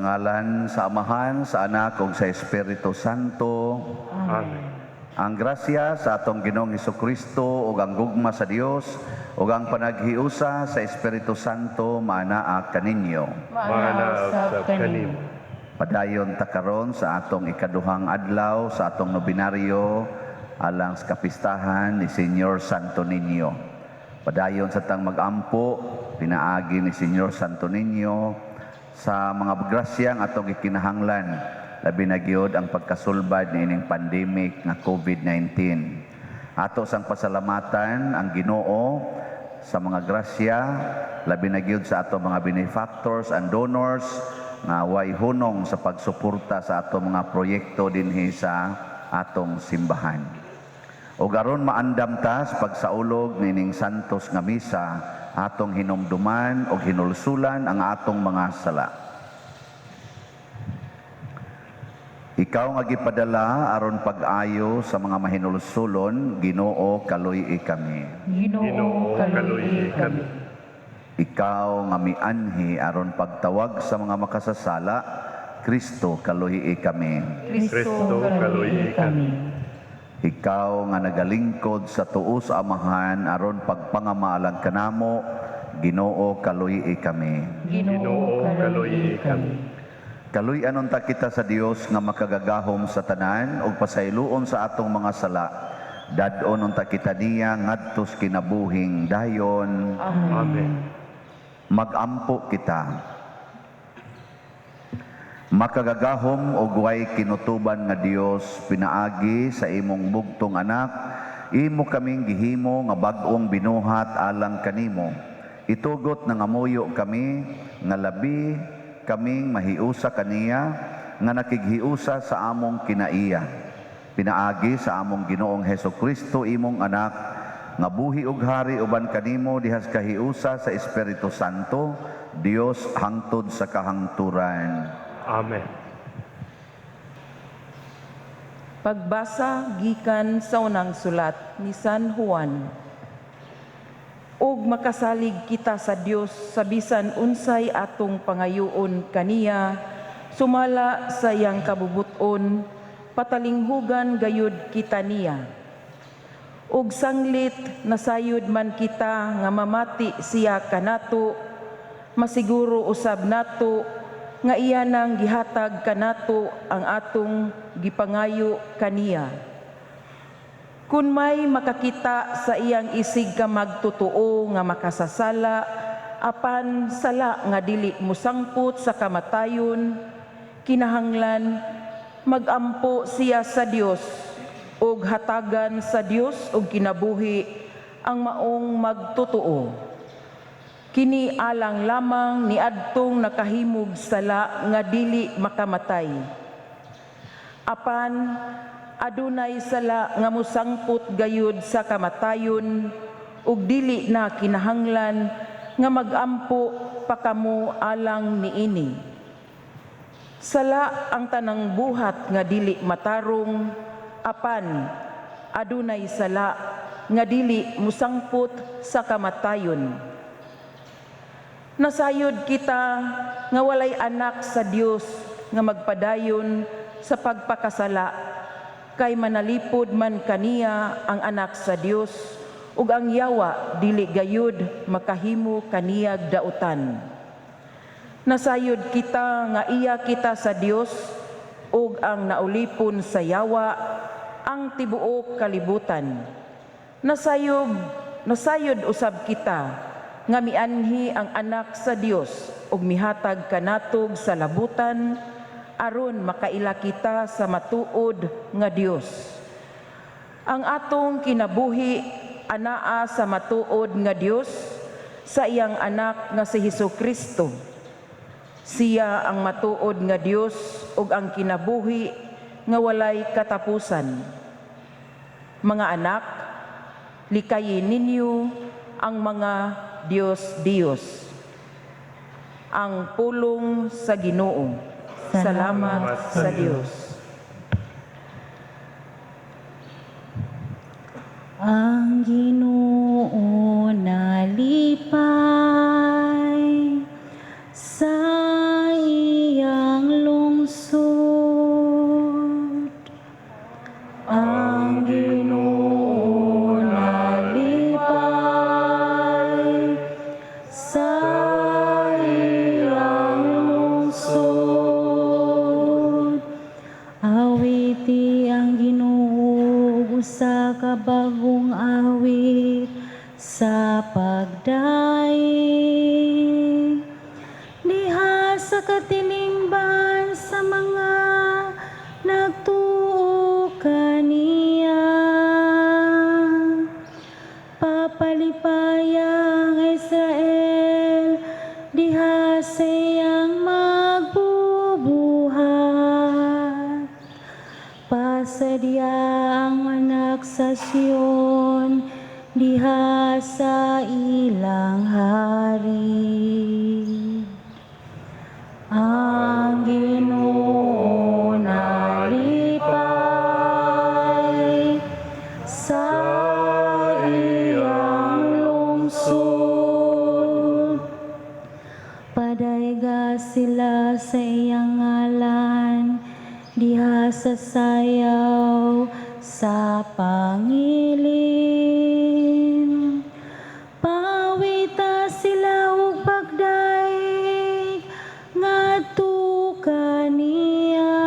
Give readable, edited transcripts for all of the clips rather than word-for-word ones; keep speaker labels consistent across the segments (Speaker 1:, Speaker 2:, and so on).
Speaker 1: Sa ngalan sa Amahan, sa Anak ug sa Espiritu Santo.
Speaker 2: Amen.
Speaker 1: Ang grasya sa atong Ginoong Kristo ug ang gugma sa Dios ug ang panaghiusa sa Espiritu Santo maanaa kaninyo.
Speaker 2: Maanaa usab kanimo.
Speaker 1: Padayon ta karon sa atong ikaduhang adlaw sa atong nobinaryo alang sa kapistahan ni Señor Santo Niño. Padayon sa tang magampo pinaagi ni Señor Santo Niño sa mga grasyang atong gikinahanglan, labi na gyud ang pagkasulbad niining pandemic nga COVID-19. Ato sang pasalamatan ang Ginoo sa mga grasya, labi na gyud sa ato mga benefactors and donors nga way hunong sa pagsuporta sa ato mga proyekto dinhi sa atong simbahan. O aron maandam ta sa pagsaulog nining santos nga misa, atong hinumduman og hinulsulan ang atong mga sala. Ikaw nga gipadala aron pag-ayo sa mga mahinulsulon, Ginoo, kaluy-i kami.
Speaker 2: Ginoo, kaluy-i kami.
Speaker 1: Ikaw nga mianhi aron pagtawag sa mga makasasala, Kristo, kaluy-i kami.
Speaker 2: Kristo, kaluy-i kami.
Speaker 1: Ikaw nga nagalingkod sa tuo sa Amahan aron pagpangamaalang kanamo, Ginoo, kaluy-i kami.
Speaker 2: Ginoo, kaluy-i kami.
Speaker 1: Kaluy-an unta kita sa Dios nga makagagahom sa tanan ug pasayloon sa atong mga sala. Dad-on unta kita niya ngadto sa kinabuhing dayon.
Speaker 2: Amen.
Speaker 1: Magampo kita. Makagagahom og way kinutuban nga Dios, pinaagi sa imong bugtong Anak, imo kaming gihimo nga bag-ong binuhat alang kanimo. Itugot nangamuyo kami nga labi kaming mahiusa kaniya nga nakighiusa sa among kinaiya. Pinaagi sa among Ginoong Heso Kristo, imong Anak, nga buhi ug hari uban kanimo dihas kahiusa sa Espiritu Santo, Dios hangtod sa kahangturan.
Speaker 2: Amen.
Speaker 3: Pagbasa gikan sa unang sulat ni San Juan. Ug makasalig kita sa Dios sa bisan unsay atong pangayuon kaniya sumala sa iyang kabubuton, patalinghugan gayud kita niya. Ug sanglit nasayod man kita nga mamati siya kanato, masiguro usab nato nga iya nang gihatag kanato ang atong gipangayo kaniya. Kun may makakita sa iyang isig ka magtotoo nga makasasala, apan sala nga dili mosangpot sa kamatayon, kinahanglan magampo siya sa Dios ug hatagan sa Dios og kinabuhi ang maong magtotoo. Kini alang lamang ni adtong nakahimog sala nga dili makamatay. Apan adunay sala nga mosangpot gayud sa kamatayon ug dili na kinahanglan nga magampo pa kamo alang niini. Sala ang tanang buhat nga dili matarong, apan adunay sala nga dili musangpot sa kamatayon. Nasayod kita nga walay anak sa Dios nga magpadayon sa pagpakasala, kay manalipod man kaniya ang anak sa Dios ug ang yawa dili gayud makahimo kaniyag dautan. Nasayod kita nga iya kita sa Dios ug ang naulipon sa yawa ang tibuok kalibutan. Nasayod usab kita nga mianhi ang Anak sa Dios ug mihatag kanatog sa labutan aron makaila kita sa matuod nga Dios. Ang atong kinabuhi anaa sa matuod nga Dios sa iyang Anak nga si Hesus Kristo. Siya ang matuod nga Dios ug ang kinabuhi nga walay katapusan. Mga anak, likayi ninyo ang mga Diyos-Diyos. Ang pulong sa Ginoo. Salamat sa Dios.
Speaker 4: Ang Ginoo nalipay sa iyang usa ka bag-ong awit sa pagdaig diha sa katilingban sa mga nagtuo kaniya. Papalipaya ang Israel diha sa iyang magbubuhat. Pasadya ang anak sa Sion diha sa ilang hari. Ang Ginoo nalipay sa iyang lungsod. Padayga sila sa iyang ngalan diha sa sayaw sa pangilin. Pawita sila og pagdaig ngadto kaniya.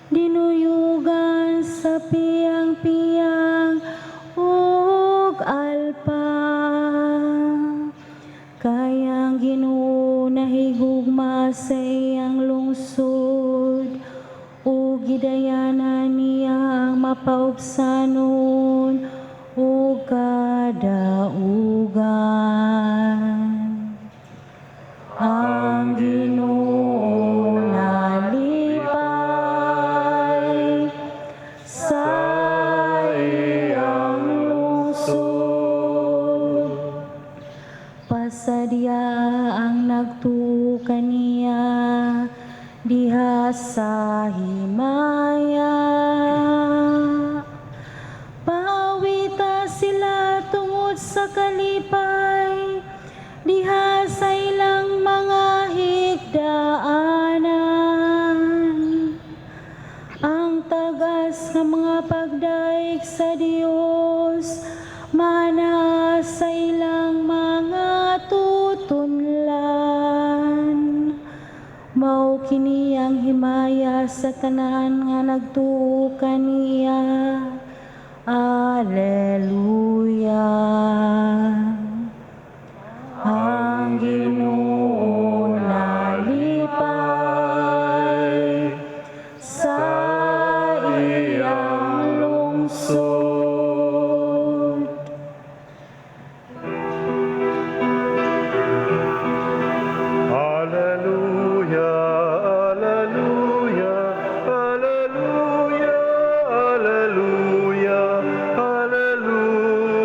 Speaker 4: Dinuyugan sa piyang-piyang ug alpa. Kay ang Ginoo nahigugma sa iyang lungsod ug gidayanan niya ang mapaubsanon ug kadaugan. Ang Ginoo nalipay sa iyang lungsod. Pasadya ang nagtuo kaniya diha sa himaya. Paawita sila tungod sa kalipay diha sa ilang mga higdaanan. Ang tagas nga mga pagdaig sa Dios mana sa ilang mga tutunlan. Mao kini ang himaya sa tanan nga nagtuo kaniya. Alleluia. Ang Ginoo nalipay sa iyang lungsod.
Speaker 2: Alleluia, alleluia, alleluia, alleluia, alleluia.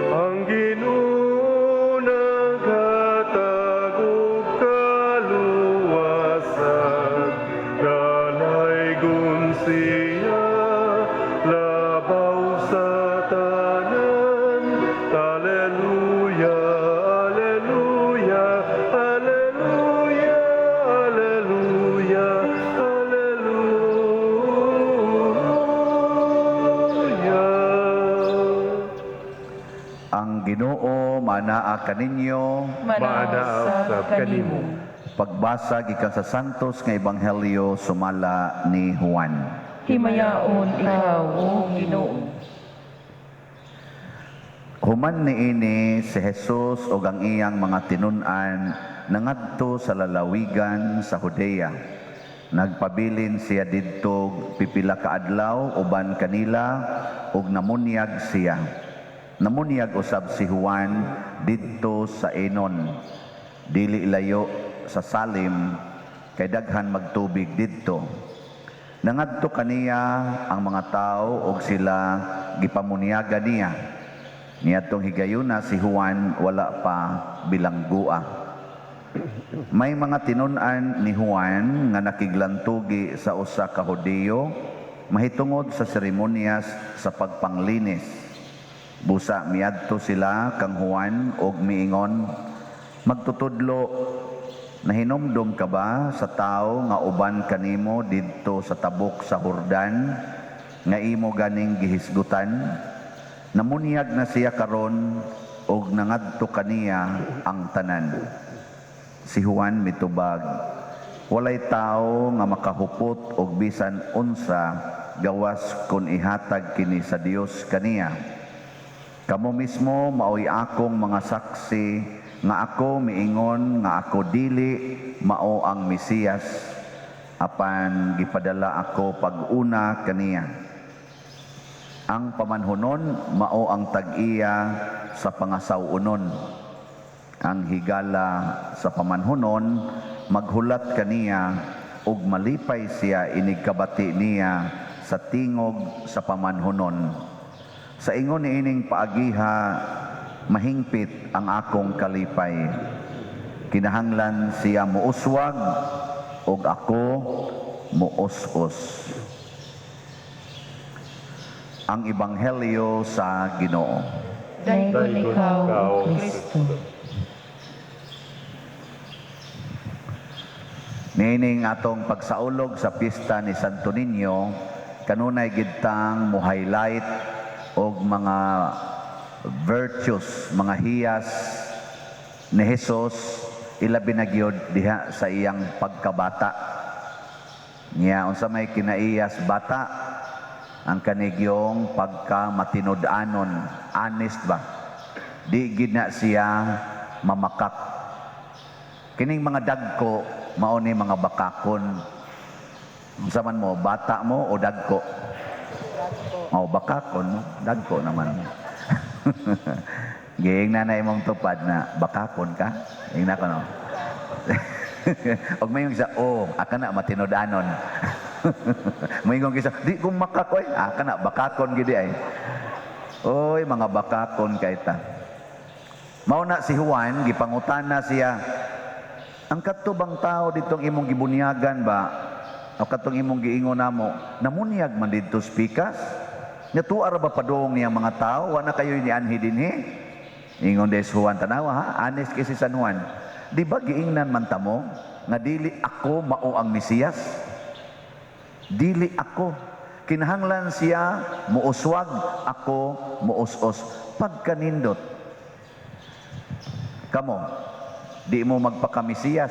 Speaker 2: Ang Ginoo naghatag og kaluwasan, dalaygon siya labaw sa tanan. Alleluia, alleluia, alleluia, alleluia, alleluia.
Speaker 1: Ang Ginoo manaa kaninyo.
Speaker 2: Maanaa usab kanimo.
Speaker 1: Pagbasa gikan sa Santos nga Ebanghelyo sumala ni Juan.
Speaker 3: Himayaon ikaw, O Ginoo.
Speaker 1: Human niini, si Jesus ug ang iyang mga tinun-an nangadto sa lalawigan sa Judea. Nagpabilin siya didto pipila ka adlaw uban kanila ug namunyag siya. Namunyag usab si Juan didto sa Enon, dili layo sa Salim, kay daghan magtubig didto. Nangadto kaniya ang mga tao ug sila gipamunyagan niya. Niadtong higayuna si Juan wala pa bilanggua. May mga tinun-an ni Juan nga nakiglantugi sa usa ka Hudiyo mahitungod sa seremonyas sa pagpanglinis. Busa miadto sila kang Juan og miingon, "Magtutudlo, nahinumdom ka ba sa tawo nga uban kanimo didto sa tabok sa Hordan nga imo ganing gihisgutan? Namunyag na siya karon og nangadto kaniya ang tanan." Si Juan mitubag, "Walay tao nga makahupot og bisan unsa gawas kun ihatag kini sa Dios kaniya. Kamo mismo maoy akong mga saksi nga ako miingon nga ako dili mao ang Mesiyas, apan gipadala ako pag-una kaniya. Ang pamanhunon mao ang tag-iya sa pangasaw-onon. Ang higala sa pamanhunon maghulat kaniya ug malipay siya inig kabati niya sa tingog sa pamanhunon. Sa ingon niining paagiha mahingpit ang akong kalipay. Kinahanglan siya muuswag ug ako muus-os." Ang Ebanghelyo sa Ginoo.
Speaker 3: Daygon
Speaker 2: Daygon
Speaker 3: ikaw,
Speaker 2: ikaw,
Speaker 3: O Kristo.
Speaker 1: Niining atong pagsaulog sa pista ni Santo Niño, kanunay gid tang mo-highlight og mga virtues, mga hiyas ni Jesus, ilabi na gyud diha sa iyang pagkabata. Nya unsa may kinaiyas bata? Ang kanigyong pagkamatinud-anon, honest ba? Di gid na siya mamakak. Kining mga dagko mao ni mga bakakon. Unsa man mo, bata mo o dagko? Oh, bakakon mo, dagko naman. Giing na na imong tupad na bakakon ka. Ingna ko no. Og may isa, oh, aka na matinud-anon. Moingon kisa, di ko makakoy, aka na bakakon gid ay. Oy, mga bakakon kay ta. Mao na si Juan, gipangutana siya, ang kadto bang tao ditong imong gibunyagan ba, o katong imong giingon namo, namunyag man didto sa pikas? Nya tuwa ra ba padung niya mga tao, wa na kayo nianhi dinhi? Ingon des Juan, tanawa ha, honest kay si San Juan. Di ba giingnan man tamo nga dili ako mao ang Mesiyas? Dili ako. Kinahanglan siya muuswag, ako muus-os. Pagkanindot. Kamo, di mo magpaka-Mesiyas.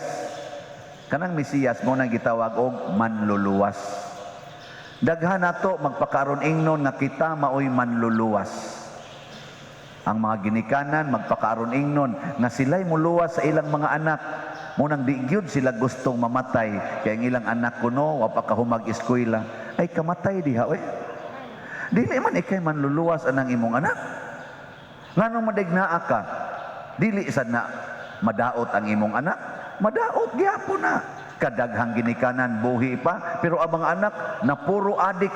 Speaker 1: Kanang Mesiyas mo nang gitawag og manluluwas. Daghan nato magpakaron ingnon nga kita maoy manluluwas. Ang mga ginikanan magpakaron ingnon nga sila'y muluwas sa ilang mga anak. Munang di gyud sila gustong mamatay kay ang ilang anak kuno wa pa kahumag eskwela. Ay kamatay diha oy. Dili man ikay manluluwas anang imong anak. Nganong madignaa ka? Dili sad na madaot ang imong anak. Madaot gyapon na. Kadaghang ginikanan buhi pa, pero ang mga anak na puro adik.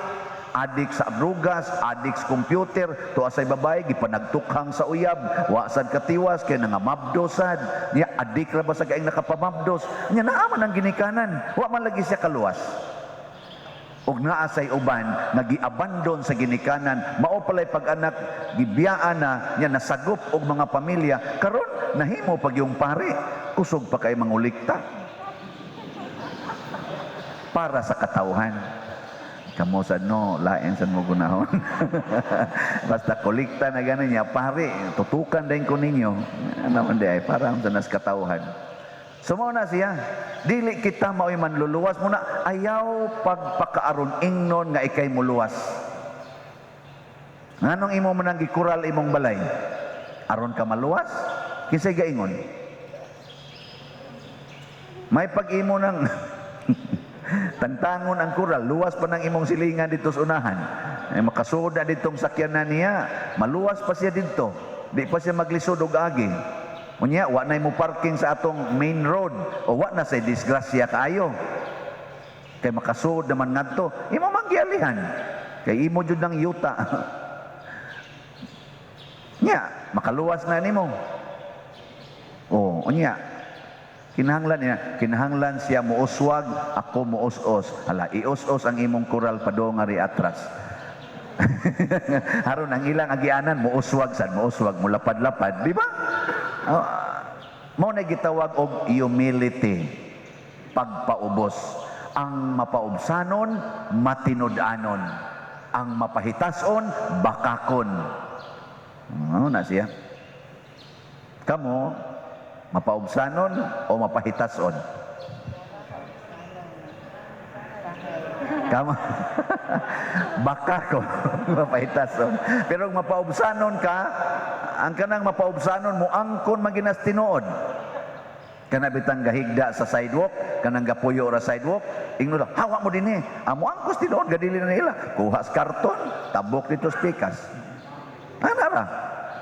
Speaker 1: Adik sa drugas, adik sa computer, tuwa say babae gipanagtukhang sa uyab, wa sad katiwas kay nangamabdosad. Niya adik ra ba sa kaing nakapamabdos? Nya naa man ang ginikanan, wa man lagi siya kaluwas. Og naa say uban nga giabandon sa ginikanan, mao palay pag-anak gibiyaan na nya nasagop og mga pamilya, karon nahimo pag yung pare, kusog pa kay mangulikta para sa katawhan. Kamo sa no, lain sad mo gunahon. Basta kolekta na ganin niya, pare, tutukan din ko ninyo. Ano man di ay, para sa nas katawhan. So mao na siya, dili kita mao'y manluluwas muna, ayaw pagpakaaron ingnon nga ikay muluwas. Nganong imo man ang gikural imong balay? Aron ka maluwas? Kinsay gaingon? May pag-imo ng tangtangon ang kural, luwas pa ng imong silingan dito sa unahan. Ay, makasuod na ditong sakyanan niya, maluwas pa siya dito. Di pa siya maglisod og agi. Unya, wa na mo parking sa atong main road o wa na say disgrasya kaayo. Kay makasuod naman ngadto, imo man gialihan. Kay imo jud ng yuta. Nya, makaluwas na nimo. Oh, unya, kinahanglan niya, kinahanglan siya muuswag, ako muus-os. Hala, ius-os ang imong kural padung ari atras. Aron ang ilang agianan muuswag sad, muuswag, mulapad-lapad, di ba? Oh, mao na gitawag og humility, pagpaubos. Ang mapaubsanon, matinud-anon. Ang mapahitason, bakakon. Ano na siya? Kamo, Mapaubsanon o mapahitason? Kama. Baka ko mapahitason. Pero kung mapaubsanon ka, ang kanang mapaubsanon mo angkon maginas tinuod. Kana bitang gahigda sa sidewalk, kanang gapuyo ra sidewalk, ingno lang, hawa mo dinhi. Amo angkos tinuod gadili na nila. Kuha sa karton, tabok dito sa pikas. Ana ra.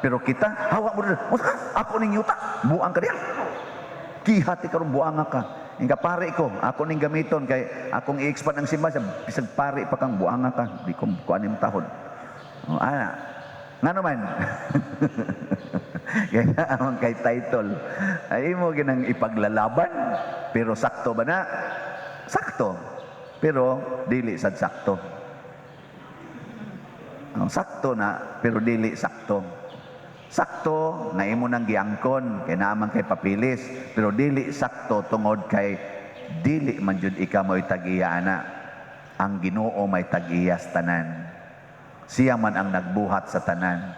Speaker 1: Pero kita, hawa mo dinhi. Unsa ka? Ako ning yuta, buang ka diha. Kihati karon buanga ka. Inga pare ko, ako ning gamiton kay akong i-expand ang simbahan, bisag pare pa kang buanga ka, di ko kuan imong tahod. Oh, ana. Ngano man? Kaya ang kay title ay imo ginang ipaglalaban, pero sakto ba na? Sakto. Pero dili sad sakto. Oh, sakto na, pero dili sakto. Sakto nga imo nang giangkon kay naa man kay papilis, pero dili sakto tungod kay dili man jud ikaw mo'y tag-iya ana. Ang Ginoo may tag-iya sa tanan. Siya man ang nagbuhat sa tanan.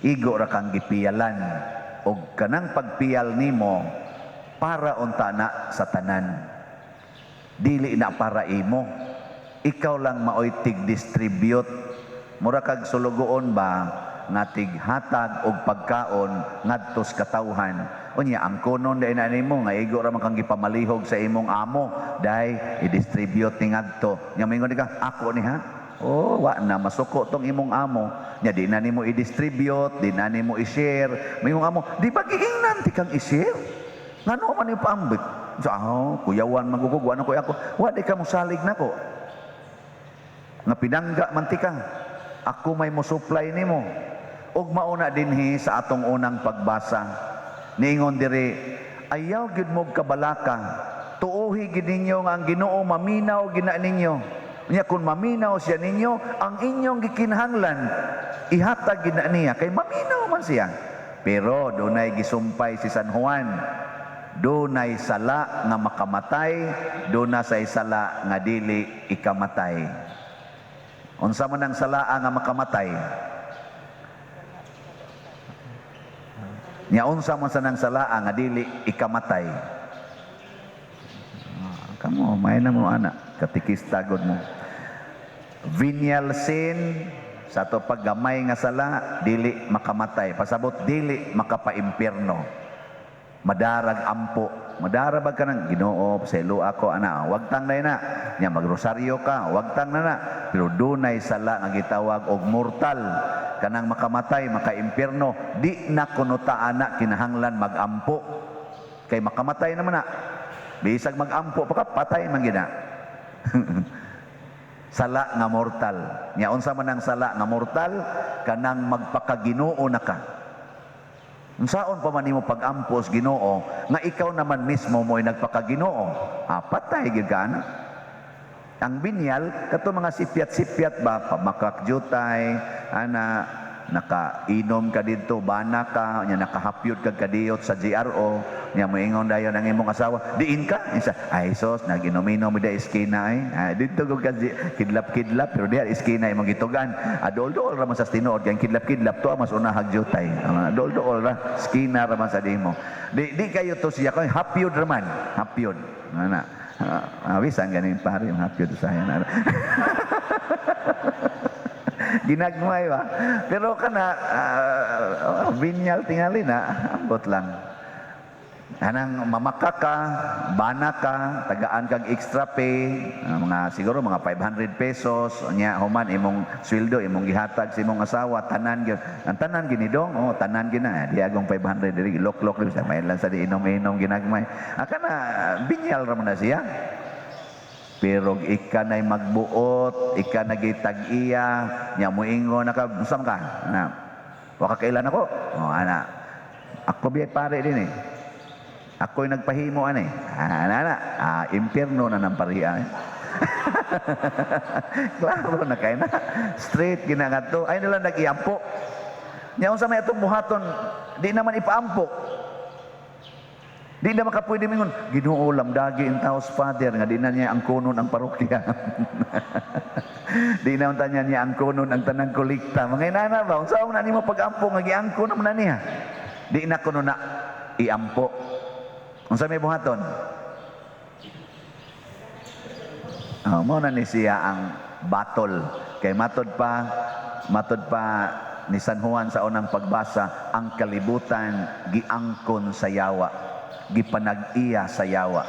Speaker 1: Igo ra kang gipiyalan og kanang pagpiyal nimo para unta na sa tanan. Dili na para imo. Ikaw lang maoy tig-distribute. Mura kag sulugoon ba nga tighatag og pagkaon ngadto sa katawhan. Unya ang kunon dai na nimo nga igo ra man kang gipamalihog sa imong amo, dai i-distribute ni ngadto. Nya moingon ka, ako ni ha. Oh, wa na masuko tong imong amo. Nya di na nimo i-distribute, di na nimo i-share. Moingon amo, di ba giingnan ti kang i-share? Ngano man yung paambit? Sa oh, kuyawan man gugug, wa na ko ako. Wa di ka mosalig nako. Nga pinangga man ti ka. Ako may mo-supply nimo. Ug mauna dinhi sa atong unang pagbasa. Niingon diri, ayaw gyud mo kabalaka. Tuohi gyud ninyo nga ang Ginoo maminaw gina ninyo. Nya kung maminaw siya ninyo, ang inyong gikinahanglan ihatag gid na niya kay maminaw man siya. Pero dunay gisumpay si San Juan. Dunay sala nga makamatay, duna say sala nga dili ikamatay. Unsa man ang sala nga makamatay? Nya unsa man sa nang sala nga dili ikamatay? Kamo, may na mo ana, katikista gud mo. Venial sin, sa ato paggamay nga sala, dili makamatay. Pasabot, dili makapaimpierno. Madarag ampo. Madara ba ka ng Ginoo, pasaylo ako, ana, wag tang na na. Nya magrosaryo ka, wag tang na na. Pero dunay sala nga gitawag og mortal, kanang makamatay, makaimpierno, di na kuno ta ana kinahanglan magampo. Kay makamatay naman na. Bisag magampo pa ka, patay man gina. Sala nga mortal. Nya unsa man ang sala nga mortal? Kanang magpakaginoo na ka. Unsaon pa man nimo pag-ampo sa Ginoo nga ikaw naman mismo mo'y nagpakaginoo? Patay gyud ka ana. Ang binyal kato mga sipyat-sipyat ba, pamakak jutay, ana, nakainom ka didto, bana ka, nya nakahapyod kag kadiyot sa GRO, nya moingon dayon ang imong asawa, diin ka? Isa, ay sos, naginom-inom mi da iskina ay. Ay, didto ko ka kidlap-kidlap, pero diha iskina imong gitugan. Dool-dool ra man sa tinuod, kay kidlap-kidlap to mas unahag jutay. Dool-dool ra, iskina ra man sa dimo. Di kayo to siya kay hapyod ra man, hapyod. Ana. Bisan ganin pare, hapyod usahay na. Ginagmay ba? Pero kana binyal tingali na, ambot lang. Anang mamaka ka, bana ka, tagaan kag extra pay, mga siguro mga 500 pesos, nya human imong sweldo imong gihatag sa imong asawa, tanan gyud. Ang tanan ginidong, oh tanan gina, di agong 500 diri lok-lok diri sa may lang sa di inom-inom ginagmay. Kana binyal ra man na siya. Pero ika na'y magbuot, ika nagitag-iya, nya moingon na ka, unsa man ka? Na, wa ka kailan ako? Oh, ana. Ako biyay pare din eh. Ako'y nagpahimo ani. Ana, ana. Impierno na ng pariha. Klaro na kay na. Straight gina ngadto. Ay nila nag-iampo. Nya unsa may atong buhaton, di naman ipaampo. Di na makapwede mingon, Ginoo lamdagi in taos Father nga di na niya ang kunon ang parokya. Di na unta niya ang kunon ang tanang kolekta. Mga inana ba, unsa na nimo pag-ampo nga giangkon naman na niya. Di na kuno na iampo. Unsa may buhaton? Oh, mao na ni siya ang battle. Kay matod pa ni San Juan sa unang pagbasa, ang kalibutan giangkon sa yawa, gipanag-iya sa yawa.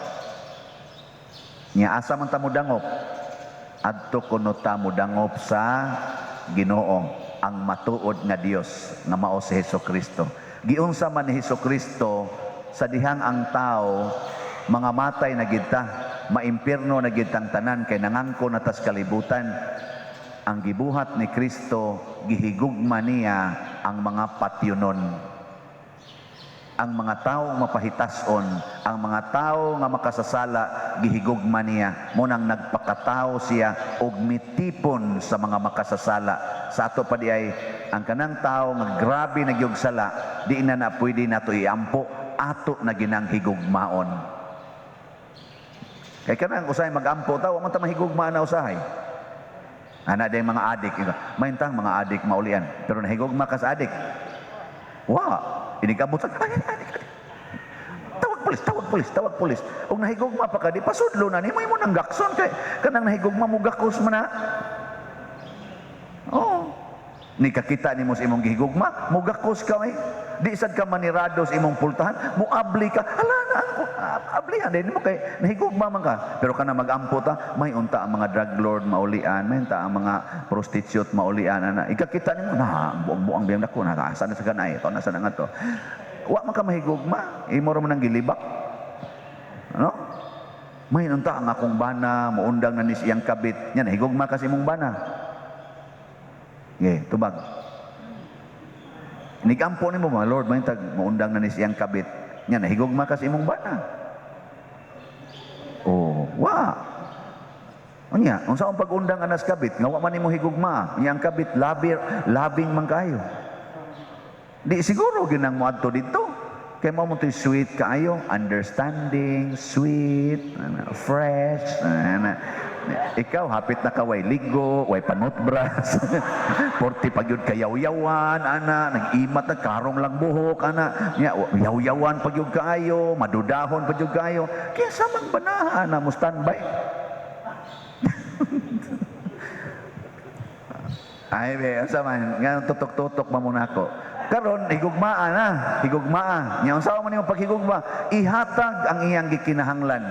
Speaker 1: Nya asa man ta modangop? Adto kuno ta modangop sa Ginoo, ang matuod nga Dios nga mao si Hesus Kristo. Giunsa man ni Hesus Kristo sa dihang ang tao mga matay na gid ta, maimpierno na gid tang tanan kay nangangko na tas kalibutan. Ang gibuhat ni Kristo, gihigugma niya ang mga patyonon. Ang mga tao mapahitason, ang mga tao nga makasasala, gihigugma niya. Munang nagpakatao siya og mitipon sa mga makasasala. Sa ato pa di ay, ang kanang tao nga grabe na gyud sala, di na na pwede nato iampo, ato na ginang higugmaon. Kay kanang usahay magampo ta, wa man ta mahigugma na usahay. Ana day mga adik, maintang mga adik maulian, pero nahigugma ka sa adik. Wa, inigabot sa ay, ay, ay, ay. Tawag pulis, tawag pulis, tawag pulis. Ug nahigugma pa ka, di pasudlo na nimo, imo nang gakson kay kanang nahigugma mo gakos man na. Oo. Ni kakita nimo sa imong gihigugma, mugakos ka may. Di sad ka manirado sa imong pultahan, muabli ka. Hala na ang ablihan din mo kay nahigugma man ka. Pero kana magampo ta, may unta ang mga drug lord maulian, may unta ang mga prostitute maulian ana. Ikakita nimo na buang-buang biyang dako na asa na sa kanay, to na sa nga to. Wa man ka mahigugma, imo ra man ang gilibak. Ano? May unta ang akong bana, muundang na ni siyang kabit. Nya nahigugma ka sa imong bana. Ge, tubag. Nigampo nimo mga Lord, may tag muundang na ni siyang kabit. Nya nahigugma ka sa imong bana. Oh, wa. Unya, unsa ang pag-undang anas kabit? Nga wa man nimo higugma. Nya ang kabit labir, labing man kayo. Di siguro ginang moadto didto. Kay mao mo to'y sweet kaayo, understanding, sweet, ano, fresh, ano. Ikaw hapit na ka way ligo, way panutbras. Porti pag yun kayawyawan, ana, nag-imat na karong lang buhok, ana. Nya yawyawan pag yun kaayo, madudahon pag yun kaayo. Kaya sa mang banahan na mo standby. Ay, be, unsa man, nga tutok-tutok man mo nako. Karon higugmaa na, higugmaa. Nya unsa man imong paghigugma? Ihatag ang iyang gikinahanglan.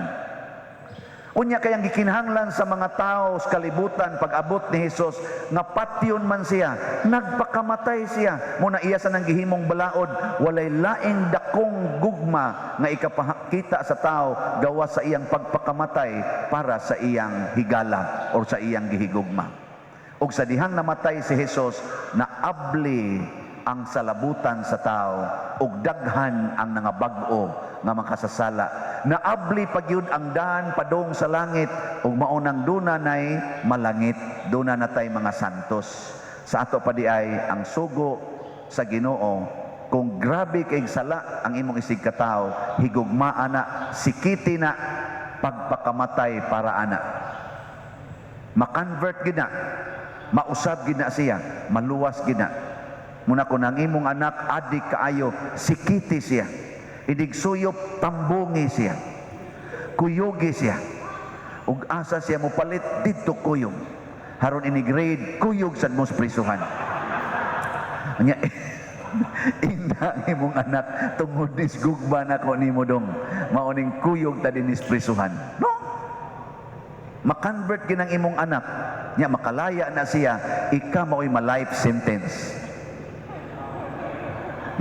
Speaker 1: Unya kayang gikinahanglan sa mga tao sa kalibutan pag-abot ni Hesus nga patyon man siya, nagpakamatay siya. Muna iya sa nang gihimong balaod, walay laing dakong gugma nga ikapakita sa tao gawas sa iyang pagpakamatay para sa iyang higala or sa iyang gihigugma. Ug sa dihang namatay si Hesus, naabli ang salabutan sa tao ug daghan ang nangabag-o nga makasasala. Naabli pagyud ang daan padung sa langit ug mao nang duna nay malangit, duna natay mga santos. Sa ato pa di ay ang sugo sa Ginoo, kung grabe kay sala ang imong isig katawo, higugmaa na, sikiti na, pagpakamatay para ana. Makonvert gid na, mausab gid na siya, maluwas gid na. Muna kung ang imong anak adik kaayo, sikiti siya. Inig suyop, tambungi siya. Kuyugi siya. Ug asa siya mopalit didto kuyog. Haron ini-grade, kuyog sad mo sa prisuhan. Anya, inda ang imong anak tungod nis gugma nako nimo dong. Mao ning kuyog ta dinis prisuhan. No? Makonvert ginang imong anak. Nya makalaya na siya, ika mao'y ma-life sentence.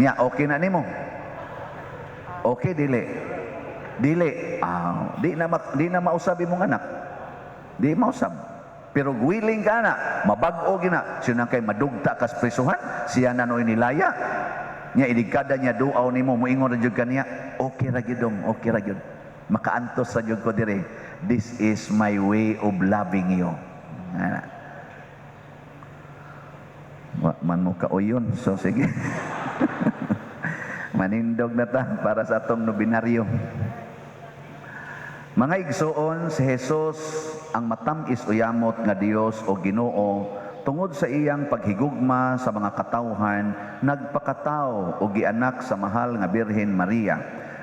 Speaker 1: Nya okay na nimo. Okay dili. Dili. Ah, di na mausab imong anak. Di mausab. Pero willing ka na, mabag-o gina. Siya nang kay madugta kas prisuhan, siya na noy nilaya. Nya idigkada niya duaw nimo, moingon ra jud kaniya, okay ra gyud dong, okay ra gyud. Makaantos ra gyud ko dire. This is my way of loving you. Ana. Wa man mo kauyon, so sige. Manindog na ta para sa atong nobinaryo. Mga igsoon, si Jesus ang matam-is uyamot nga Dios o Ginoo tungod sa iyang paghigugma sa mga katawhan, nagpakatao o gianak sa mahal nga Birhen Maria.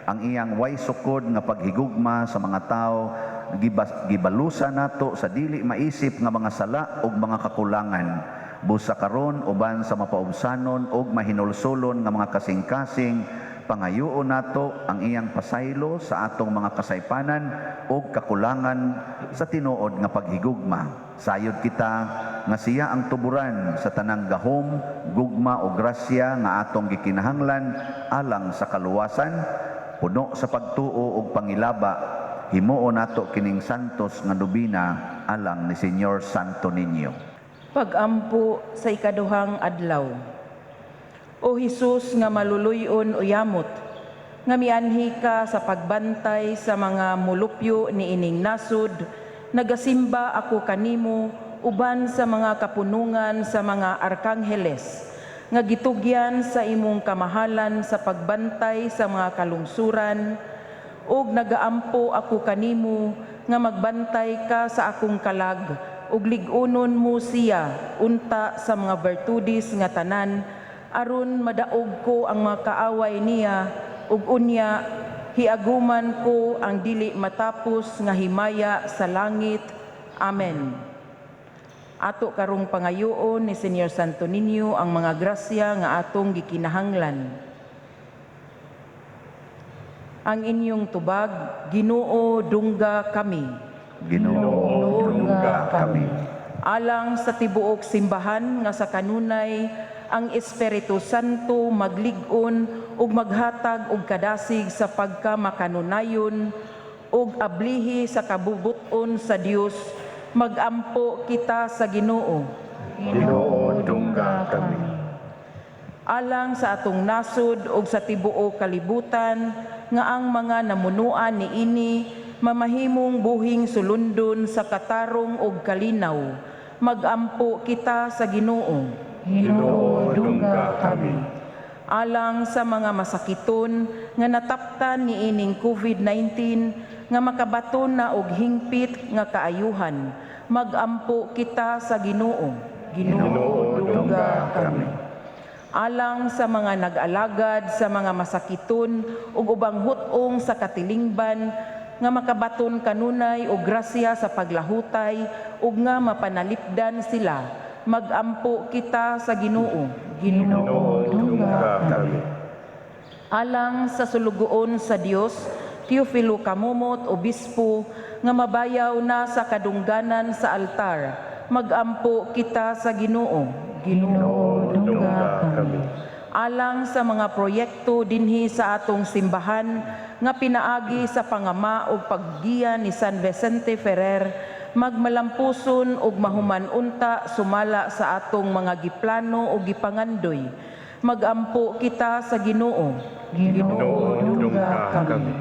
Speaker 1: Ang iyang way sukod nga paghigugma sa mga tao gibalusa nato sa dili maisip nga mga sala ug mga kakulangan. Busa karon, uban sa mapaubsanon ug mahinulsolon nga mga kasing-kasing, pangayoon nato ang iyang pasaylo sa atong mga kasaypanan ug kakulangan sa tinuod nga paghigugma. Sayod kita nga siya ang tuburan sa tanang gahom, gugma o grasya nga atong gikinahanglan alang sa kaluwasan. Puno sa pagtuo ug pangilaba, himuon nato kining santos nga nobina alang ni Señor Santo Niño.
Speaker 3: Pagampo sa ikaduhang adlaw. O Hesus nga maluluyon o yamot, nga mianhi ka sa pagbantay sa mga mulupyo ni ining nasod, nagasimba ako kanimo uban sa mga kapunungan sa mga arkangheles, nga gitugyan sa imong kamahalan sa pagbantay sa mga kalungsuran, ug nagaampo ako kanimo nga magbantay ka sa akong kalag ug lig-unon mo siya unta sa mga bertudes nga tanan, aron madaog ko ang mga kaaway niya ug unya hiaguman ko ang dili matapos nga himaya sa langit. Amen. Ato karong pangayoon ni Señor Santo Niño ang mga grasya nga atong gikinahanglan. Ang inyong tubag, Ginoo, dungga kami.
Speaker 1: Ginoo, dungga kami.
Speaker 3: Alang sa tibuok simbahan nga sa kanunay ang Espiritu Santo maglig-on ug maghatag og kadasig sa pagkamakanunayon ug ablihi sa kabubut-on sa Dios, magampo kita sa Ginoo.
Speaker 2: Ginoo, dungga kami.
Speaker 3: Alang sa atong nasod ug sa tibuok kalibutan nga ang mga namunuan niini mamahimong buhing sulundon sa katarong ug kalinaw, magampo kita sa Ginoo.
Speaker 2: Ginoo, dungga kami.
Speaker 3: Alang sa mga masakiton nga nataptan niining COVID-19 nga makabaton na og hingpit nga kaayuhan, magampo kita sa Ginoo.
Speaker 2: Ginoo, dungga kami.
Speaker 3: Alang sa mga nag-alagad sa mga masakiton ug ubang hut-ong sa katilingban nga makabaton kanunay og grasya sa paglahutay ug nga mapanalipdan sila, magampo kita sa Ginoo.
Speaker 2: Ginoo, dungga kami.
Speaker 3: Alang sa sulugoon sa Dios Teofilo Camomot, Obispo, nga mabayaw na sa kadungganan sa altar, magampo kita sa Ginoo.
Speaker 2: Ginoo, dungga kami.
Speaker 3: Alang sa mga proyekto dinhi sa atong simbahan nga pinaagi sa pangama ug paggiya ni San Vicente Ferrer, magmalampuson ug mahuman unta sumala sa atong mga giplano ug gipangandoy, magampo kita sa Ginoo.
Speaker 2: Ginoo, dungga kami.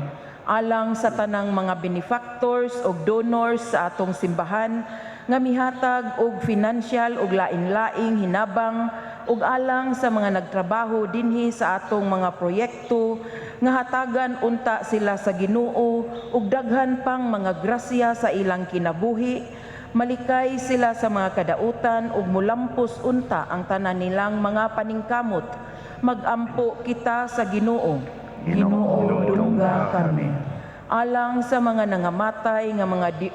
Speaker 3: Alang sa tanang mga benefactors ug donors sa atong simbahan nga mihatag og financial ug lain-laing hinabang ug alang sa mga nagtrabaho dinhi sa atong mga proyekto nga hatagan unta sila sa Ginoo ug daghan pang mga grasya sa ilang kinabuhi, malikay sila sa mga kadautan ug mulampos unta ang tanan nilang mga paningkamot, magampo kita sa Ginoo.
Speaker 1: Ginoo, dungga kami.
Speaker 3: Alang sa mga nangamatay nga mga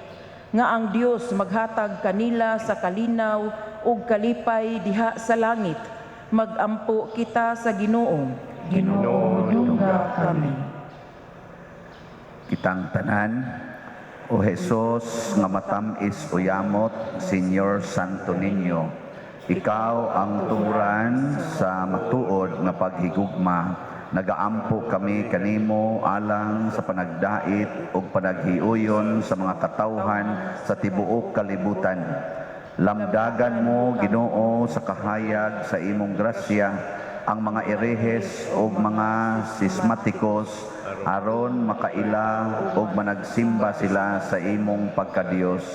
Speaker 3: nga ang Dios maghatag kanila sa kalinaw ug kalipay diha sa langit, magampo kita sa Ginoo.
Speaker 2: Ginoo, dungga kami.
Speaker 1: Kitang tanan, O Jesus nga matam-is o yamot, Señor Santo Niño, ikaw ang tuburan sa matuod nga paghigugma. Nagaampo kami kanimo alang sa panagdait ug panaghiuyon sa mga katawhan sa tibuok kalibutan. Lamdagan mo, Ginoo, sa kahayag sa imong grasya ang mga erehes ug mga sismatikos aron makaila ug managsimba sila sa imong pagkadiyos.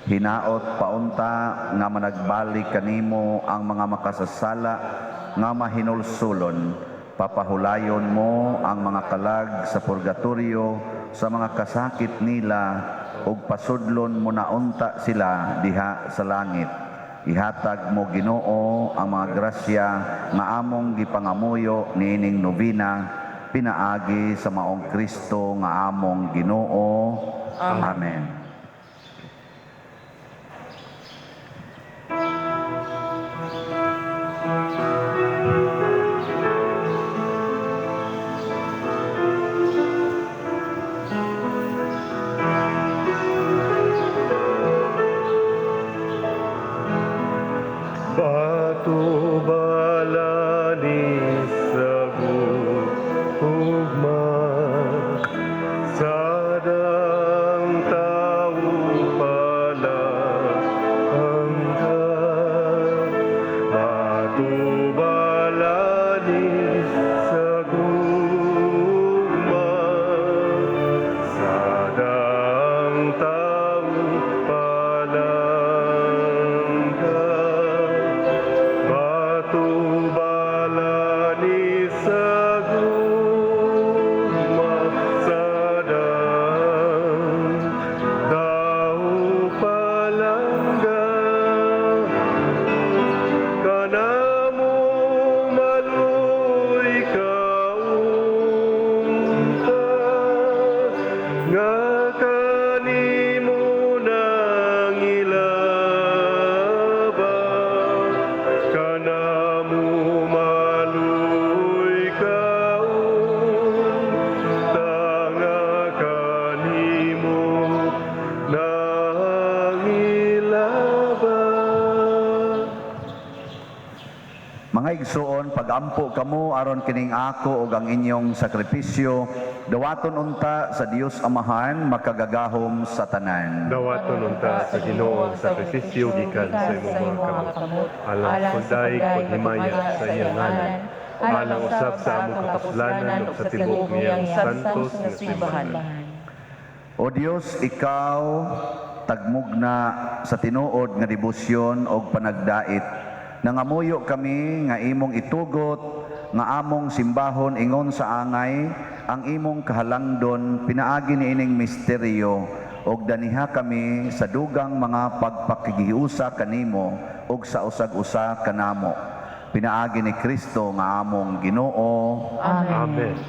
Speaker 1: Hinaot paunta nga managbalik kanimo ang mga makasasala nga mahinulsulon. Papahulayon mo ang mga kalag sa purgatorio sa mga kasakit nila ug pasudlon mo na unta sila diha sa langit. Ihatag mo, Ginoo, ang mga grasya nga among gipangamuyo niining nobena pinaagi sa maong Kristo nga among Ginoo. Amen.
Speaker 2: Batubala ni sa gugma, sa daang tawo palangga. Batubala ni sa gugma, sa daang tawo palangga. Batubala ni sa gugma, sa daang tawo palangga. Kanamo maluoy ka unta, nga kanimo nangilaba. Kanamo maluoy ka unta, nga kanimo nangilaba.
Speaker 1: Mga igsuon, pagampo kamo aron kining ako ug ang inyong sakripisyo dawaton unta sa Dios Amahan makagagahom sa tanan.
Speaker 2: Dawaton unta sa Ginoo ang sakripisyo gikan sa imong mga kamot, alang pagdayeg paghimaya sa iyang ngalan, alang usab sa among kapuslanan ug sa tibuok niyang santos nga simbahan.
Speaker 1: O Dios, ikaw tagmugna sa tinuod nga debosyon og panagdait. Nangamuyo kami nga imong itugot nga among simbahon ingon sa angay ang imong kahalangdon pinaagi niining misteryo og daniha kami sa dugang mga pagpakigiusa kanimo ug sa usag-usa kanamo. Pinaagi ni Kristo nga among Ginoo.
Speaker 2: Amen.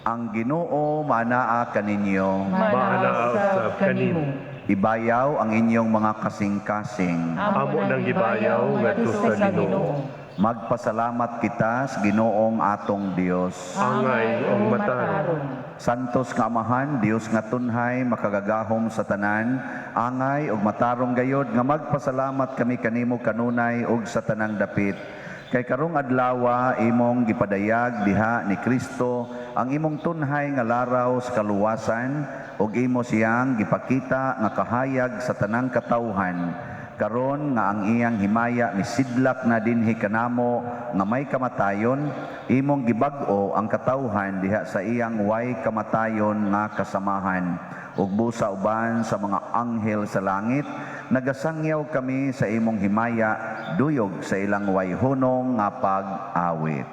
Speaker 1: Ang Ginoo maanaa kaninyo.
Speaker 2: Maanaa usab kanimo.
Speaker 1: Ibayaw ang inyong mga kasing-kasing.
Speaker 2: Amo nang gibayaw ngadto sa Ginoo.
Speaker 1: Magpasalamat kita sa Ginoong atong Dios.
Speaker 2: Angay ug matarong.
Speaker 1: Santos nga Amahan, Dios nga tunhay, makagagahom sa tanan, angay ug matarong gayod nga magpasalamat kami kanimo kanunay ug sa tanang dapit. Kay karong adlawa imong gipadayag diha ni Kristo ang imong tunhay nga laraw sa kaluwasan ug imo siyang gipakita nga kahayag sa tanang katawhan. Karon nga ang iyang himaya misidlak na dinhi kanamo nga may kamatayon, imong gibag-o ang katawhan diha sa iyang way kamatayon nga kasamahan. Ug busa uban sa mga anghel sa langit, nagasangyaw kami sa imong himaya, duyog sa ilang way hunong nga pag-awit.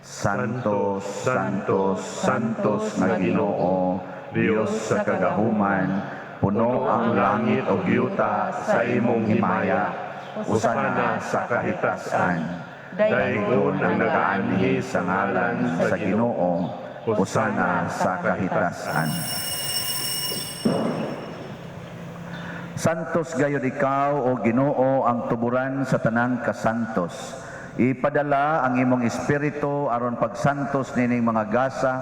Speaker 1: Santo, Santo, Santos nga Ginoo, Dios sa kagahuman, puno ang langit ug yuta sa imong himaya. Hosana sa kahitasan.
Speaker 2: Daygon ang nagaanhi sa ngalan
Speaker 1: sa Ginoo. Hosana sa kahitasan. Santos gayod ikaw o Ginoo ang tuburan sa tanang kasantos. Ipadala ang imong espiritu aron pagsantos nining mga gasa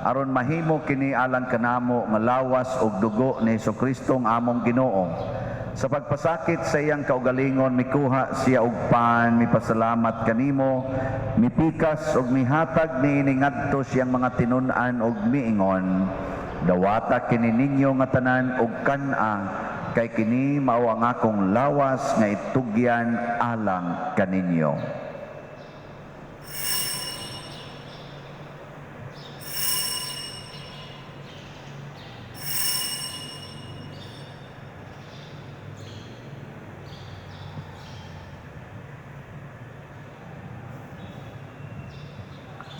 Speaker 1: aron mahimo kini alang kanamo nga lawas ug dugo ni Hesukristo ang among Ginoo. Sa pagpasakit sa iyang kaugalingon mikuha siya og pan, mipasalamat kanimo, mipikas ug mihatag niini ngadto siyang mga tinun-an ug miingon, dawata kini ninyo nga tanan og kan-a, kay kini mao ang akong lawas nga itugyan alang kaninyo.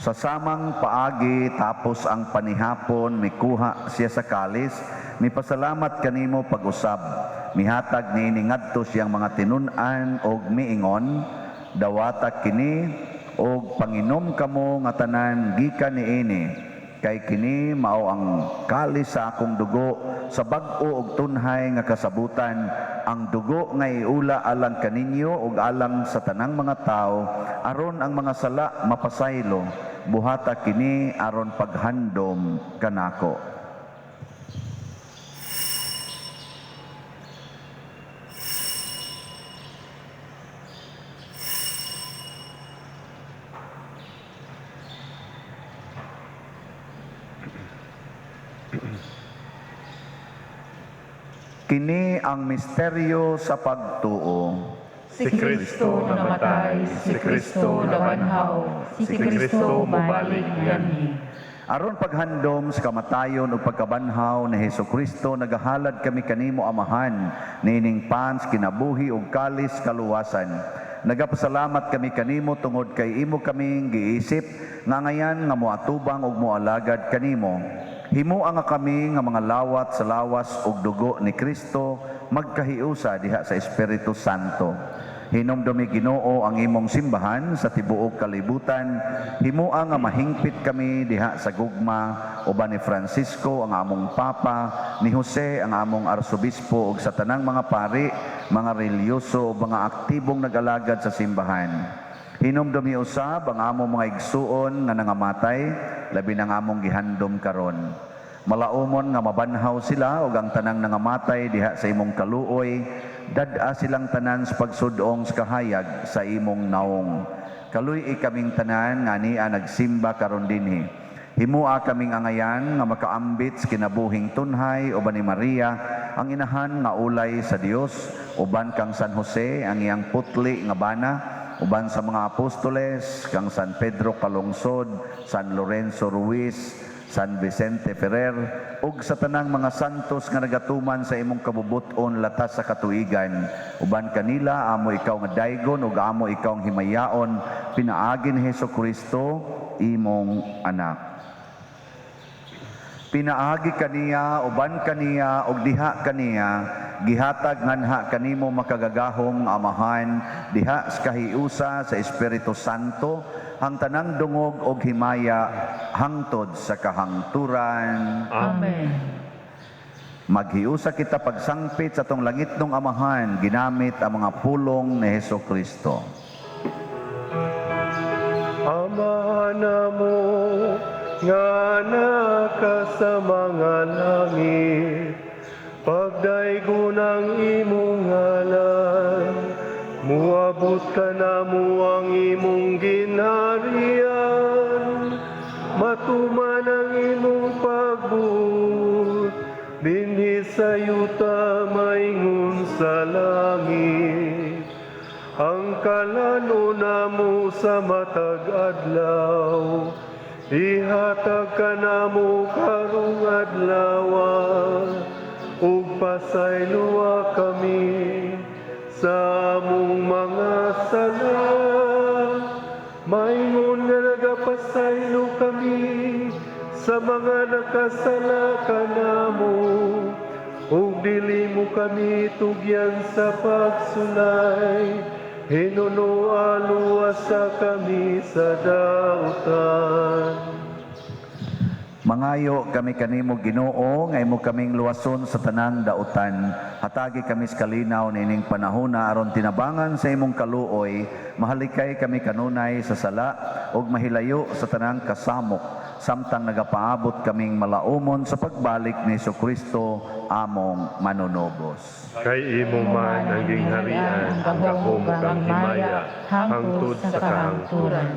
Speaker 1: Sa samang paagi tapos ang panihapon, mikuha siya sa kalis, mipasalamat kanimo pag-usab, mihatag niini ngadto siyang mga tinun-an og miingon, dawata kini og panginom kamo nga tanan gikan niini, Kay kini mao ang kalis sa akong dugo sa bag-o ug tunhay nga kasabutan, ang dugo nga iula alang kaninyo ug alang sa tanang mga tawo aron ang mga sala mapasaylo. Buhata kini aron paghandom kanako. Kini ang misteryo sa pagtuo.
Speaker 3: Si Kristo namatay, si Kristo nabanhaw,
Speaker 2: si Kristo mobalik nganhi.
Speaker 1: Aron paghandom sa kamatayon ug pagkabanhaw ni Hesukristo, nagahalad kami kanimo, Amahan, niining pans kinabuhi ug kalis kaluwasan. Nagapasalamat kami kanimo tungod kay imo kaming giisip nga ngayan nga moatubang ug moalagad kanimo. Himoa nga kami nga mga lawat sa lawas ug dugo ni Kristo magkahiusa diha sa Espiritu Santo. Hinumdumi, Ginoo, ang imong simbahan sa tibuok kalibutan. Himoa nga mahingpit kami diha sa gugma uban ni Francisco ang among Papa, ni Jose ang among Arsobispo ug sa tanang mga pari, mga relihiyoso ug mga aktibong nag-alagad sa simbahan. Hinumdumi usab ang among mga igsuon nga nangamatay, labi ng among gihandom karon. Malaumon nga mabanhaw sila ug ang tanang nangamatay diha sa imong kaluoy, dad-a silang tanan sa pagsudong sa kahayag sa imong naong. Kaluy-i kaming tanan nga ania nagsimba karon dinhi. Himua kaming angayan nga makaambit sa kinabuhing tunhay uban ni Maria ang inahan nga ulay sa Dios, uban kang San Jose ang iyang putli nga bana, uban sa mga apostoles, kang San Pedro Calungsod, San Lorenzo Ruiz, San Vicente Ferrer, ug sa tanang mga santos nga nagatuman sa imong kabubut-on latas sa katuigan. Uban kanila amo ikaw nga daygon ug amo ikaw ang himayaon pinaagi ni Hesukristo imong anak. Pinaagi kaniya, uban kaniya, ug diha kaniya, gihatag nganha kanimo makagagahom nga Amahan, diha sa kahiusa sa Espiritu Santo, ang tanang dungog og himaya hangtod sa kahangturan.
Speaker 3: Amen.
Speaker 1: Maghiusa kita pagsangpit sa atong langitnong Amahan, ginamit ang mga pulong ni Hesukristo.
Speaker 2: Ama namo nga naa ka sa mga langit, pagdaygon ang imong ngalan, muabot kanamo ang imong ginharian, matuman ang imong pagbuot, dinhi sa yuta maingon sa langit. Ang kalan-on namo sa matag adlaw, ihatag kanamo karong adlaw, ug pasayloa kami sa among mga sala, maingon nga nagapasaylo kami sa mga nakasala kanamo, ug dili mo kami tugyan sa pagsulay, hinunoa luwasa kami sa dautan.
Speaker 1: Mangayo kami kanimo, Ginoo, nga imo kaming luwason sa tanang dautan. Hatagi kami sa kalinaw niining panahona aron tinabangan sa imong kaluoy, mahalikay kami kanunay sa sala ug mahilayo sa tanang kasamok, samtang nagapaabot kaming malaumon sa pagbalik ni Hesukristo among manunubos.
Speaker 2: Kay imo man ang gingharian, ang gahom ug ang himaya, hangtod sa kahangturan.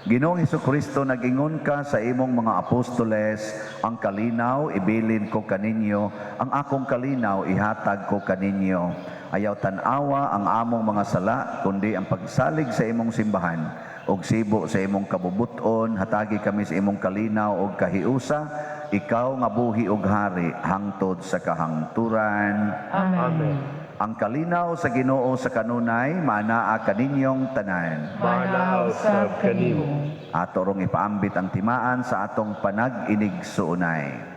Speaker 1: Ginoong Hesukristo, nag-ingon ka sa imong mga apostoles, "Ang kalinaw ibilin ko kaninyo, ang akong kalinaw ihatag ko kaninyo." Ayaw tan-awa ang among mga sala, kundi ang pagsalig sa imong simbahan. Og sibo sa imong kabubuton, hatagi kami sa imong kalinaw og kahiusa, ikaw nga buhi og hari hangtod sa kahangturan.
Speaker 3: Amen.
Speaker 2: Amen.
Speaker 1: Ang kalinaw sa Ginoo sa kanunay maanaa kaninyong tanan.
Speaker 2: Maanaa usab kanimo.
Speaker 1: Ato rong ipaambit ang timaan sa atong panag-inigsuonay.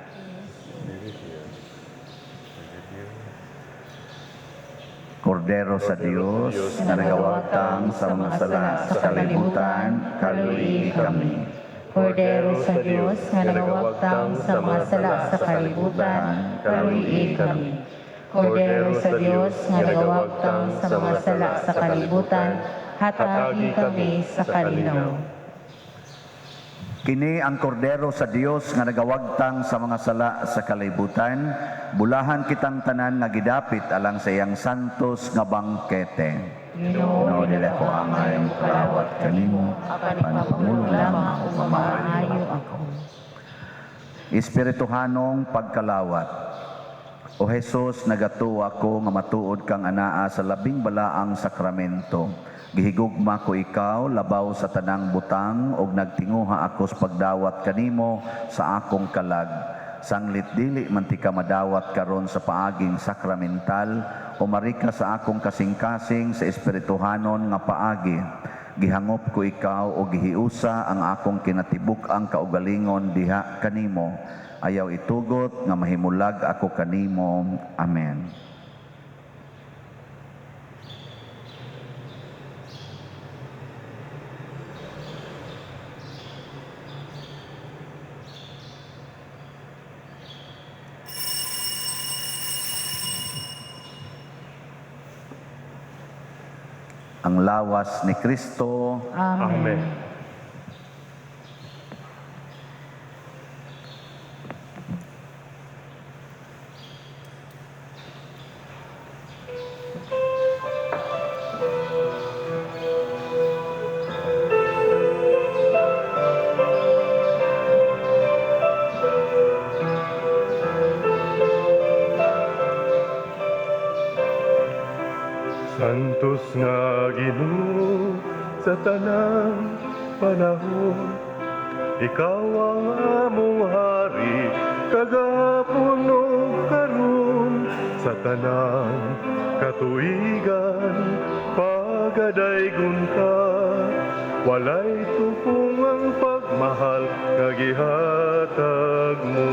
Speaker 1: Kordero sa Dios nga nagawagtang sa mga sala sa kalibutan, kaluy-i kami.
Speaker 4: Kordero sa Dios nga nagawagtang sa mga sala sa kalibutan, kaluy kami. Kordero sa Dios nga nagawagtang sa mga sala sa kalibutan, hatagi kami sa kalinaw.
Speaker 1: Kini ang kordero sa Dios nga nagawagtang sa mga sala sa kalibutan, bulahan kitang tanan nga gidapit alang sa iyang santos nga bangkete.
Speaker 4: Ginoo,
Speaker 1: Ginoo, dili ko angay mokalawat kanimo,
Speaker 4: apan
Speaker 1: apan
Speaker 4: ipapulong
Speaker 1: ipamulong
Speaker 4: lamang
Speaker 1: lamang
Speaker 4: ug mamaayo ako.
Speaker 1: Espirituhanong pagkalawat. O Jesus, nagatuo ako nga matuod kang anaa sa labing balaang sakramento. Gihigugma ko ikaw labaw sa tanang butang ug nagtinguha ako sa pagdawat kanimo sa akong kalag. Sanglit dili man tika madawat karon sa paaging sakramental, umarika sa akong kasing-kasing sa espirituhanon nga paagi. Gihangop ko ikaw o gihiusa ang akong kinatibuk-ang kaugalingon diha kanimo. Ayaw itugot nga mahimulag ako kanimo. Amen. Ang lawas ni Kristo.
Speaker 4: Amen.
Speaker 2: Amen. Santos nga Ginoo sa tanang panahon, ikaw ang among hari kagahapon ug karon, sa tanang katuigan pagadaygon ka, walay tupong ang pagmahal nga gihatag mo.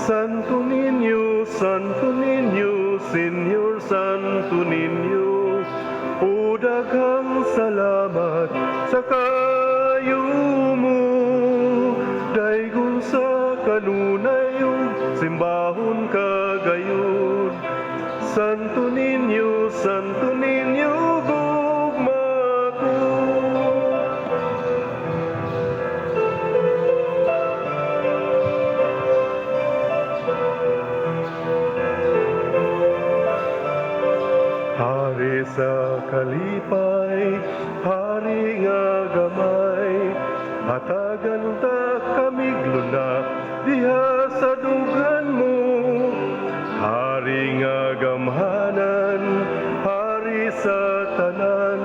Speaker 2: Santo Niño, Santo Niño, Señor Santo Niño, o daghang salamat sa kayo mo. Daygon sa kanunay ug simbahon ka gayud. Santo Niño, Santo Niño, gugma ko. Hari sa kalipay, hari nga gamay, hatagan ta kamigluna diha sa dughan mo. Hari nga gamhanan, hari sa tanan,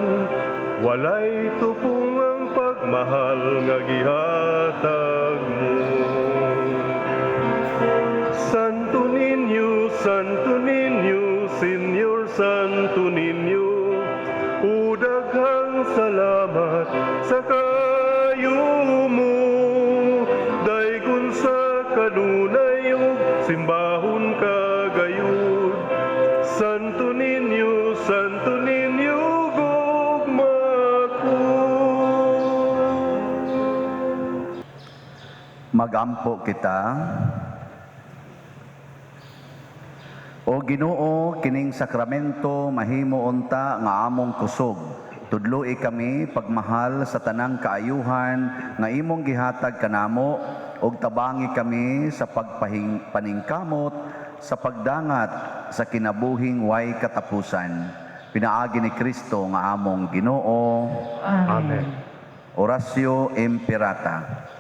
Speaker 2: walay tupong ang pagmahal nga gihatag mo. Santo Niño, Santo Niño, Señor Santo Niño, o daghang salamat sa kayo mo. Daygon sa kanunay ug simbahon ka gayud. Santo Niño, Santo Niño, gugma ko.
Speaker 1: Magampo kita. O Ginoo, kining sakramento mahimo unta nga among kusog. Tudloi kami pagmahal sa tanang kaayuhan nga imong gihatag kanamo ug tabangi kami sa pagpahing paningkamot sa pagdangat sa kinabuhing way katapusan. Pinaagi ni Kristo nga among Ginoo.
Speaker 2: Amen.
Speaker 1: Oratio Imperata.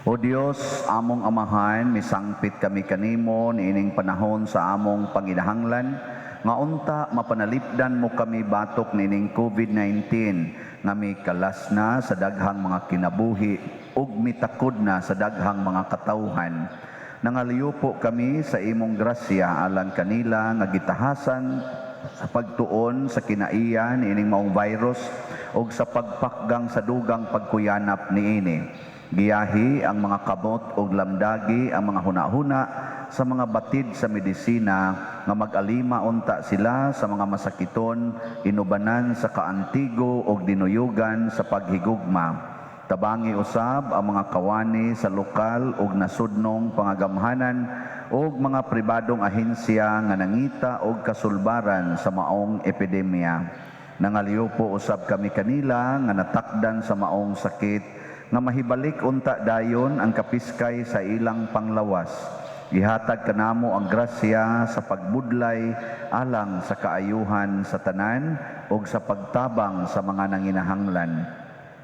Speaker 1: O Dios, among amahan, misangpit kami kanimo niining panahon sa among panginahanglan, nga unta mapanalipdan mo kami batok niining COVID-19, nga mikalas na sa daghang mga kinabuhi ug mitakod na sa daghang mga katawhan. Nangaliyo kami sa imong grasya alang kanila nga gitahasan sa pagtuon sa kinaiya niining maong virus ug sa pagpakgang sa dugang pagkuyanap niini. Giyahi ang mga kamot ug lamdagi ang mga hunahuna sa mga batid sa medisina nga mag-alima unta sila sa mga masakiton, inubanan sa kaantigo ug dinuyugan sa paghigugma. Tabangi usab ang mga kawani sa lokal ug nasudnong pangagamhanan ug mga pribadong ahensya nga nangita og kasulbaran sa maong epidemya. Nangaliupo usab kami kanila nga natakdan sa maong sakit nga mahibalik unta dayon ang kapiskay sa ilang panglawas. Gihatag kanamo ang grasya sa pagbudlay alang sa kaayuhan sa tanan ug sa pagtabang sa mga nanginahanglan.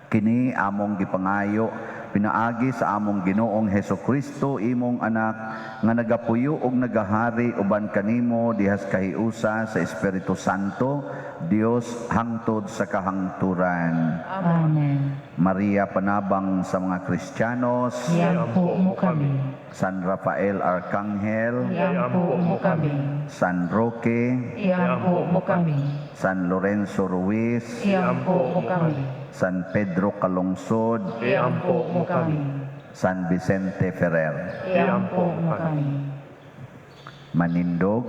Speaker 1: Kini among gipangayo pinaagi sa among Ginoong Heso Kristo, imong anak, nga nagapuyo og nagahari uban kanimo dihas kahiusa sa Espiritu Santo, Dios, hangtod sa kahangturan.
Speaker 4: Amen.
Speaker 1: Maria, panabang sa mga Kristiyanos.
Speaker 4: Iampo mo kami.
Speaker 1: San Rafael Arcangel.
Speaker 4: Iampo mo kami.
Speaker 1: San Roque.
Speaker 4: Iampo mo kami.
Speaker 1: San Lorenzo Ruiz.
Speaker 4: Iampo mo kami.
Speaker 1: San Pedro Calungsod.
Speaker 2: Iampo mo kami.
Speaker 1: San Vicente Ferrer.
Speaker 4: Iampo mo kami.
Speaker 1: Manindog.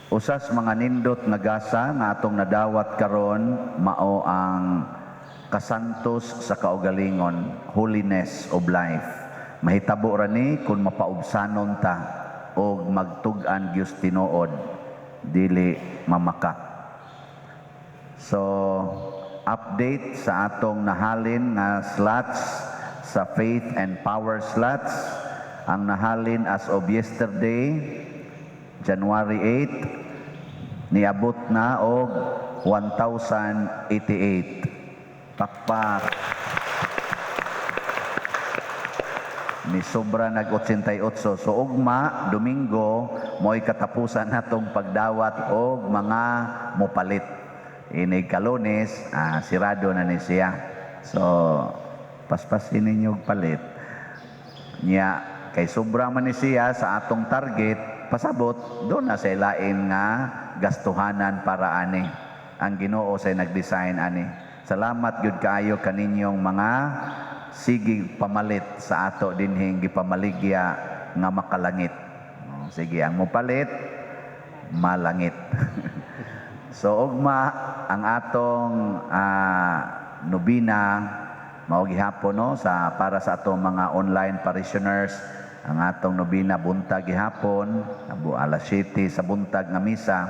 Speaker 1: Usas mga nindot nga gasa nga atong nadawat karon mao ang kasantos sa kaugalingon, holiness of life. Mahitabo ra ni kung mapaubsanon ta og magtug-an gyud tinuod, dili mamaka. So, update sa atong nahalin nga slots sa Faith and Power slots. Ang nahalin as of yesterday, January 8, niabot na og 1,088. Pakpak. Ni sobra nag 88. So ugma, Domingo, mo'y katapusan natong pagdawat og mga mopalit. Inig kalunes, sirado na ni siya. So, paspasin ninyo og palit. Nya, kay sobra man ni siya sa atong target, pasabot, doon na sa ilain nga gastuhanan para ani. Ang Ginoo say nag-design ani. Salamat gyud kaayo kaninyong mga sige pamalit sa ato dinhing gipamaligya nga makalangit. Sige, ang mopalit malangit. So ugma ang atong nobina mao gihapon, no, sa para sa atong mga online parishioners, ang atong nobina buntag gihapon, abu alas 7 sa buntag nga misa.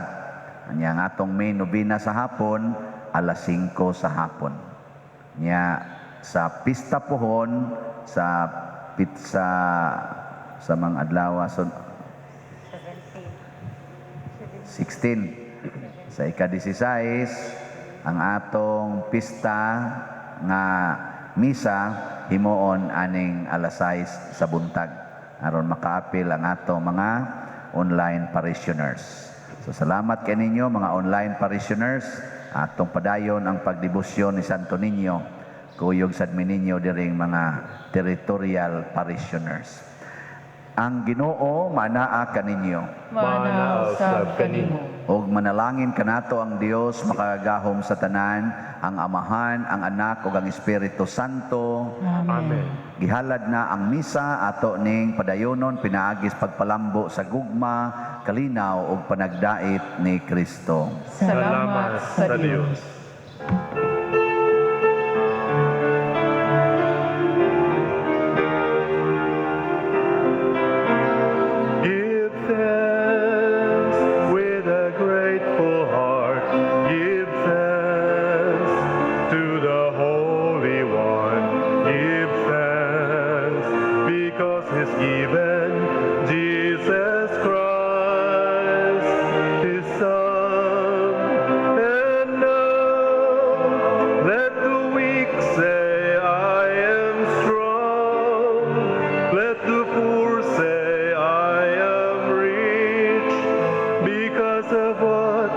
Speaker 1: Anya ang atong main nobina sa hapon alas 5 sa hapon. Nya sa pista pohon sa pizza sa mga adlaw, so 16 sa ika-16 ang atong pista nga misa himuon aning alas 6 sa buntag aron makaapil ang atong mga online parishioners. So salamat kay ninyo mga online parishioners. Atong padayon ang pagdebosyon ni Santo Niño. Kuyog sad mi ninyo diring mga territorial parishioners. Ang Ginoo manaa kaninyo.
Speaker 4: Manaa usab kanimo.
Speaker 1: Og manalangin kanato ang Dios makagagahom sa tanan, ang Amahan, ang Anak ug ang Espiritu Santo.
Speaker 2: Amen.
Speaker 1: Gihalad na ang misa, ato ning padayonon pinaagis pagpalambo sa gugma, kalinaw ug panagdait ni Kristo.
Speaker 4: Salamat sa Dios.
Speaker 2: Give thanks with a grateful heart. Give thanks to the Holy One. Give thanks because He's given Jesus Christ, His Son. And now let the weak say, "I am strong." Let the poor say, "I am rich," because of what